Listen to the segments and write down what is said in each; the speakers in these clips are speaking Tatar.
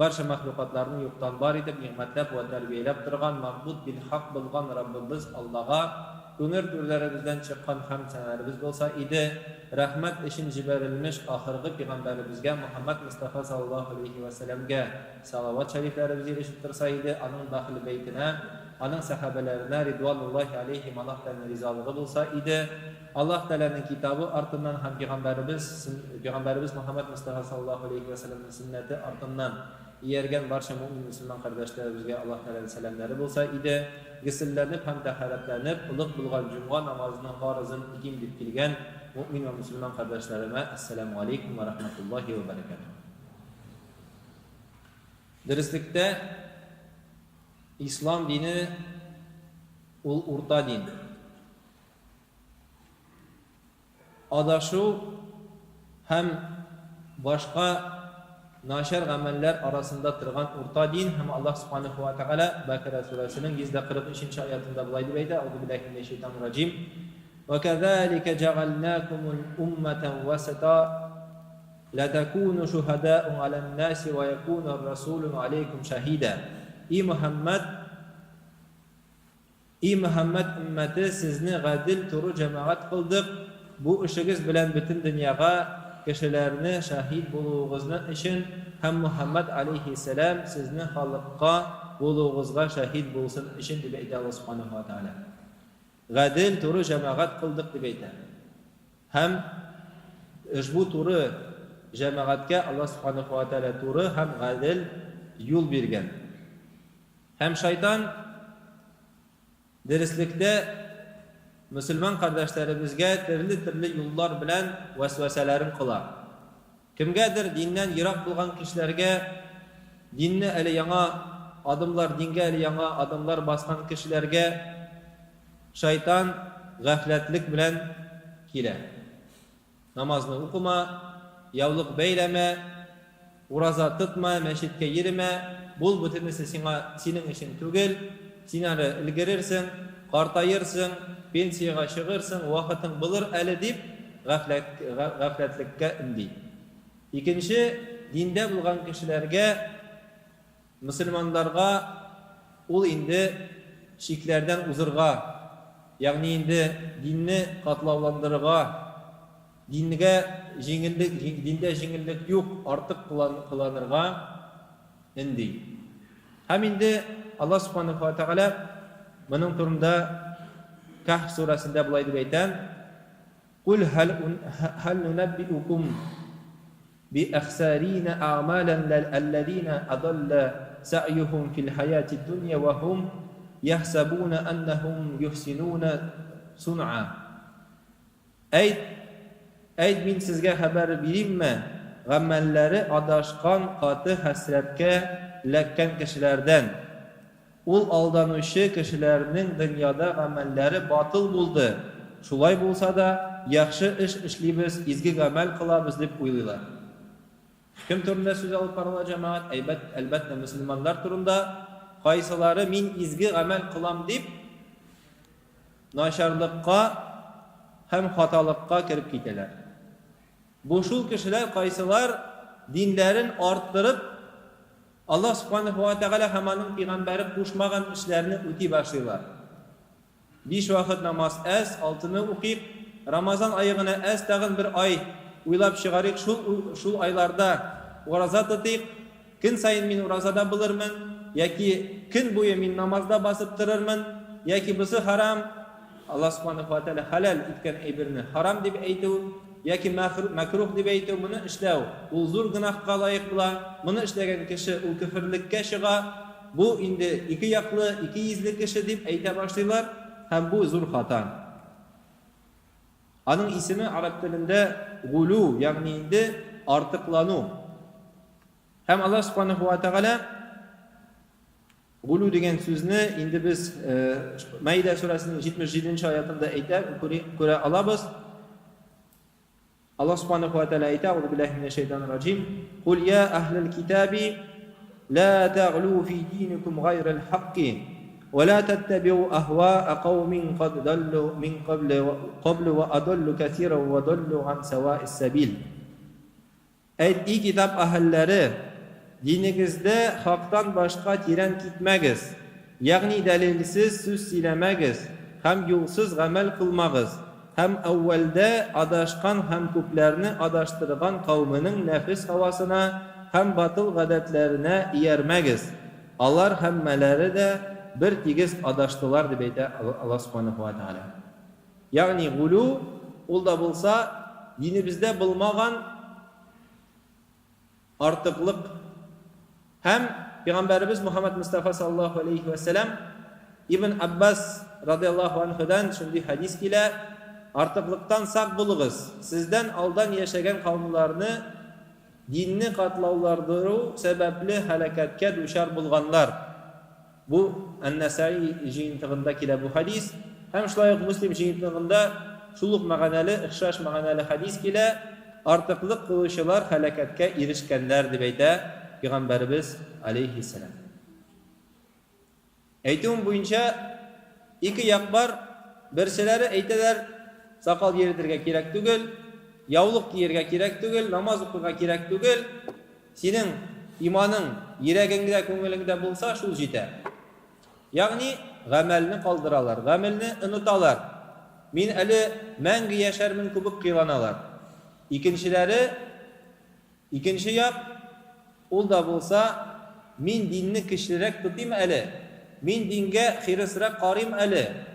Барча мәхлукатларны юктан бар итеп, нигъмәтләп вә тәрбияләп торган Мәгъбуд бил хак булган Раббыбыз Аллага күңел түрләребездән чыккан хәмд сәнәләребез булса иде, рәхмәт өчен җибәрелмеш ахыргы пигамбәребезгә Мөхәммәд Мостафа саллаллаһу галәйһи вә сәлләмгә салават шәрифләребез ирешеп торса иде, аның бәхле бәйтенә, аның сәхабәләренә ридвануллаһи галәйһим Аллаһ Тәгаләнең ризалыгы булса иде. Аллаһ Тәгаләнең китабы артыннан һәм пигамбәребез пигамбәребез Мөхәммәд Мостафа саллаллаһу галәйһи вә сәлләмнең сөннәте артыннан ияргән барча мөэмин мөселман кардәшләребезгә Аллаһ Тәгаләнең сәламнәре булса иде. Госелләнеп һәм тәһарәтләнеп, олуг булган җомга намазының фарызын үтим дип килгән мөэмин вә мөселман кардәшләремә Әссәламү галәйкүм вә рахмәтуллаһи вә бәрәкәтүһ. Дөреслектә, Ислам дине ул урта дин. Адашу һәм башка начар гамәлләр арасында торган урта дин һәм Аллаһ Субханәһү вә Тәгалә Бәкара сүрәсенең 143 нче аятында болай дип әйтә, Әгъузу биллаһи минәш шәйтанир раҗим. Вә кәзалика җәгалнакум умматан васата ләтәкуну шуһада'у галән-наси вә якуна ар-расулу алейкум шаһида. И Мөхәммәд, И Мөхәммәд өммәте, сезне гадел, туры җәмәгать кылдык, бу эшегез белән бөтен дөньяга, кешеләрне шаһит булуыгызны өчен һәм Мөхәммәд аләйһиссәлам сезне халыкка булуыгызга шаһит булсын өчен, дип әйтә Аллаһ Сүбхәнәһү вә Тәгалә. Гадел, туры җәмәгать кылдык, дип әйтә. Һәм ошбу туры җәмәгатькә Аллаһ Сүбхәнәһү вә Тәгалә туры һәм гадел юл биргән. Һәм шайтан дөреслектә мөселман кардәшләребезгә төрле-төрле юллар белән вәсвәсәләрен кыла. Кемгәдер диннән ерак булган кешеләргә, динне әле яңа адымлар, дингә әле яңа адымлар баскан кешеләргә шайтан гафләтлек белән килә. Намазны укыма, яулык бәйләмә, ураза тотма, мәчеткә йөремә, бул бөтенесе сиңа, синең өчен түгел, син әле өлгерерсең, картаерсың, пенсиягә чыгырсың, вакытың булыр әле, дип гафләт, гафләтлеккә өнди. Икенче, диндә булган кешеләргә Мөселманнарга ул инде чикләрдән узырга, ягъни инде динне катлауландырырга, дингә җиңеллек, диндә җиңеллек юк, артык кыланырга өнди. Һәм инде Аллаһ Субханаһу ва Тәгалә моның турында Кәһф сүрәсендә болай дип әйтә, Куль һәл нунәббиукум би әхсәрина әгъмалән әлләзина адалла сәгъюһум фил хәяти дөнья вә һум яхсәбуна әннәһум юхсинуна сунъа. Әйт, әйт, мин сезгә хәбәр биримме, гамәлләре адашкан каты хәсрәткә эләккән кешеләрдән? Ул алданучы кешеләрнең дөньяда гамәлләре батыл булды, шулай булса да, яхшы эш эшлибез, изге гамәл кылабыз дип уйлыйлар. Кем турында сүз алып барыла, җәмәгать? Әйбәт, әлбәттә, мөселманнар турында, кайсылары мин изге гамәл кылам дип, начарлыкка һәм хаталыкка кереп китәләр. Бу шул кешеләр, кайсылар диннәрен арттырып, Аллаһ Сүбхәнәһү вә Тәгалә һәм Аның пигамбәре кушмаган эшләрне үти башлыйлар. Биш вакыт намаз әз, алтыны укыйк, Рамазан ае гына әз, тагын бер ай уйлап чыгарыйк, шул шул айларда ураза тотыйк, көн саен мин уразада булырмын, яки көн буе мин намазда басып торырмын, яки бусы харам, Аллаһ Сүбхәнәһү вә Тәгалә хәләл иткән әйберне харам дип әйтү яки мәкруһ дип әйтү, моны эшләү ул зур гөнаһка лаек була, моны эшләгән кеше ул көферлеккә чыга, бу инде ике яклы, ике йөзле кеше дип әйтә башлыйлар һәм бу зур хата. Аның исеме араб телендә гулю, ягъни инде артыклану. Һәм Аллаһ Сүбхәнәһү вә Тәгалә Гулю дигән сүзне инде без Мәидә сүрәсенең 77 нче аятында әйтә, күрә алабыз. Аллаһ Субханаһу ва Тәгалә әйтә, Әгъузу биллаһи минәш шайтанир раҗим. Кул я әһләл китаби ла таглу фи диникум гайрал хакки ва ла таттабиу ахваа каумин кад даллу мин каблу ва адаллу кәсиран ва даллу ган саваис сабил. Әйт, и китап әһелләре! Динегездә хактан башка тирән китмәгез, ягъни дәлилсез сүз сөйләмәгез һәм юлсыз гамәл кылмагыз, һәм әүвәлдә адашкан һәм күпләрне адаштырган кауменең нәфес һавасына һәм батыл гадәтләренә иярмәгез, алар һәммәләре дә бер тигез адаштылар, дип әйтә Аллаһ Сүбхәнәһү вә Тәгалә. Ягъни гулю, ул да булса, динебездә булмаган артыклык. Һәм Пәйгамбәребез Мухаммад Мостафа саллаллаһу алейһи вә сәлам Ибн Аббас радыяллаһу анһудан шундый хәдис килә, Артыклыктан сак булыгыз, сездән алдан яшәгән кавымларны динне катлаулардыру сәбәпле һәлакәткә дучар булганнар. Бу Ән-Нәсаи җыентыгында килә бу хәдис. Һәм шулай ук Муслим җыентыгында шул ук мәгънәле, охшаш мәгънәле хәдис килә, Артыклык кылучылар һәлакәткә ирешкәннәр, дип әйтә Пәйгамбәребез алейһиссәлам. Әйтүем буенча, ике як бар, берселәре әйтәләр, сакал йөретергә кирәк түгел, яулык киергә кирәк түгел, намаз укырга кирәк түгел, Синең иманың йөрәгеңдә, күңелеңдә булса, шул җитә. Ягъни, гамәлне калдыралар, гамелне оныталар. Мин әле мәңге яшәрмен күбек кыйланалар. Икенчеләре, икенче як, ул да булса, мин динне көчлерәк тотыйм әле, мин дингә хирысрак карыйм әле,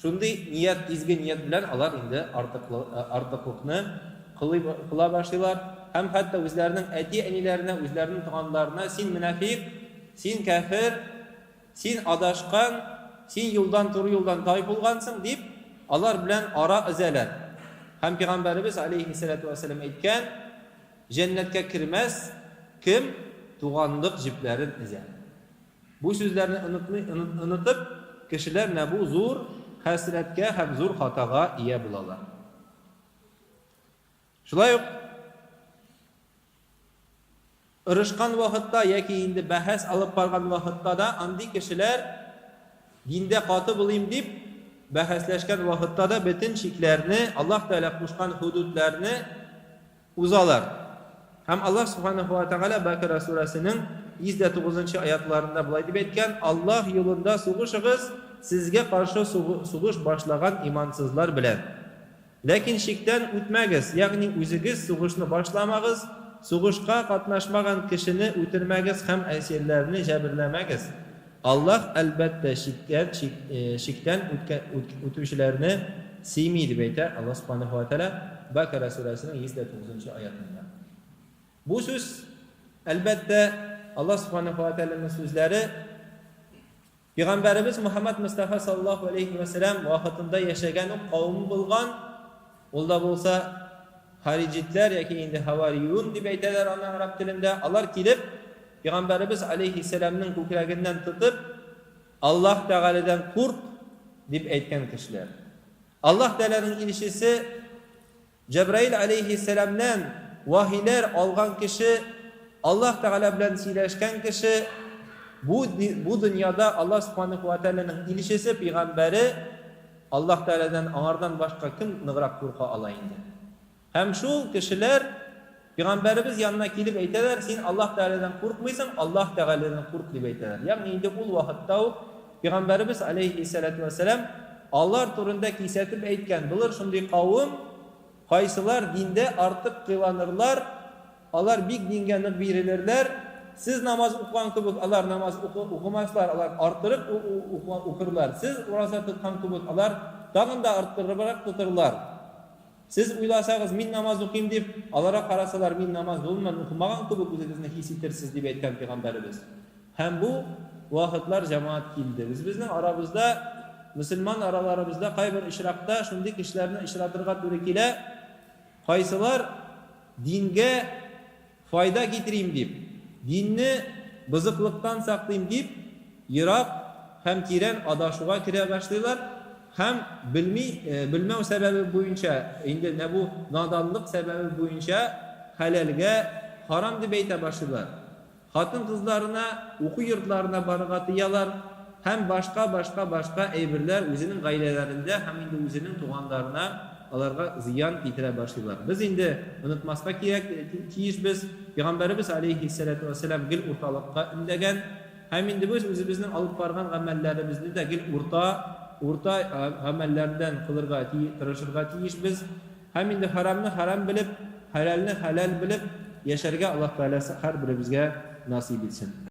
Шундый ният, изге ният белән алар инде артыклыкны кыла башлыйлар һәм хәтта үзләренең әти-әниләренә, үзләренең туганнарына син мөнафикъ, син кяфер, син адашкан, син юлдан, туры юлдан тайпылгансың дип, алар белән ара өзәләр. Һәм пәйгамбәребез алейһиссәләтү вәссәлам әйткән, Җәннәткә кермәс, кем туганлык җепләрен өзә. Бу сүзләрне онытмый, онытып, кешеләр менә бу зур хәсрәткә һәм зур хатага ия булалар. Шулай ук орышкан вакытта яки инде бәхәс алып барган вакытта да андый кешеләр диндә каты булыйм дип бәхәсләшкән вакытта да бөтен чикләрне, Аллаһ Тәгалә кушкан худудларны узалар. Һәм Аллаһ Сүбхәнәһү вә Тәгалә Бәкара сүрәсенең 109 нчы аятларында болай дип әйткән, Аллаһ юлында сугышыгыз сезгә каршы сугыш башлаган имансызлар белән. Ләкин чиктән үтмәгез, ягъни үзегез сугышны башламагыз, сугышка катнашмаган кешене үтермәгез һәм әсирләрне җәберләмәгез. Аллаһ, әлбәттә, чиктән, чиктән үтүчеләрне сөйми, дип әйтә Аллаһ Сүбхәнәһү вә Тәгалә Бәкара сүрәсенең 109 нчы аятында. Бу сүз, әлбәттә, Аллаһ Сүбхәнәһү вә Тәгаләнең сүзләре Пәйгамбәребез Мөхәммәд Мостафа саллаллаһу алейһи вә сәлам вакытында яшәгән ук кавым булган, ул да булса хариҗитләр яки инде хавариюн дип әйтәләр аны араб телендә, алар килеп, Пәйгамбәребез алейһиссәламнең күкрәгеннән тотып, Аллаһ Тәгаләдән курк, дип әйткән кешеләр. Аллаһ Тәгаләнең илчесе Җәбраил алейһиссәламнән вахиләр алган кеше, Аллаһ Тәгалә белән сөйләшкән кеше, бу, бу дөньяда Аллаһ Субханаһу ва Тәгаләнең илчесе, пәйгамбәре, Аллаһ Тәгаләдән аңардан башка кем ныграк курка ала инде? Һәм шул кешеләр Пәйгамбәребез янына килеп әйтәләр, син Аллаһ Тәгаләдән куркмыйсың, Аллаһ Тәгаләдән курк, дип әйтәләр. Ягъни инде ул вакытта ук Пәйгамбәребез алейһиссәләтү вәссәлам алар турында кисәтеп әйткән, булыр шундый кавым, кайсылар диндә артык кыйланырлар, алар бик дингә нык бирелерләр, сез намаз укыган кебек алар намаз укымаслар, алар арттырып укырлар, сез ураза тоткан кебек алар тагын да арттырыбрак тотырлар. Сез уйласагыз, мин намаз укыйм дип, аларга карасалар, мин намаз гомумән укымаган кебек үзегезне хис итерсез, дип әйткән пәйгамбәребез. Һәм бу вакытлар, җәмәгать, килде. Үзебезнең арабызда, мөселман араларыбызда кайбер очракта шундый кешеләрне очратырга туры килә, кайсылар дингә Файда китерим дип, динне бозыклыктан саклыйм дип, ерак һәм тирән адашуга керә башлыйлар һәм белми, белмәү сәбәбе буенча, инде менә бу наданлык сәбәбе буенча хәләлгә харам дип әйтә башлыйлар. Хатын-кызларына уку йортларына барырга тыялар һәм башка, башка, башка әйберләр үзенең гаиләләрендә һәм инде үзенең туганнарына. аларга зыян китерә башлыйлар. Без инде онытмаска кирәк, тиешбез, Пәйгамбәребез алейһиссәләтү вәссәлам гел урталыкка өндәгән, һәм инде без үзебезнең алып барган гамәлләребезне дә гел урта, урта гамәлләрдән кылырга тырышырга тиешбез. Һәм инде харамны харам белеп, хәләлне хәләл белеп яшәргә Аллаһ Тәгаләсе һәрберебезгә насыйп итсен.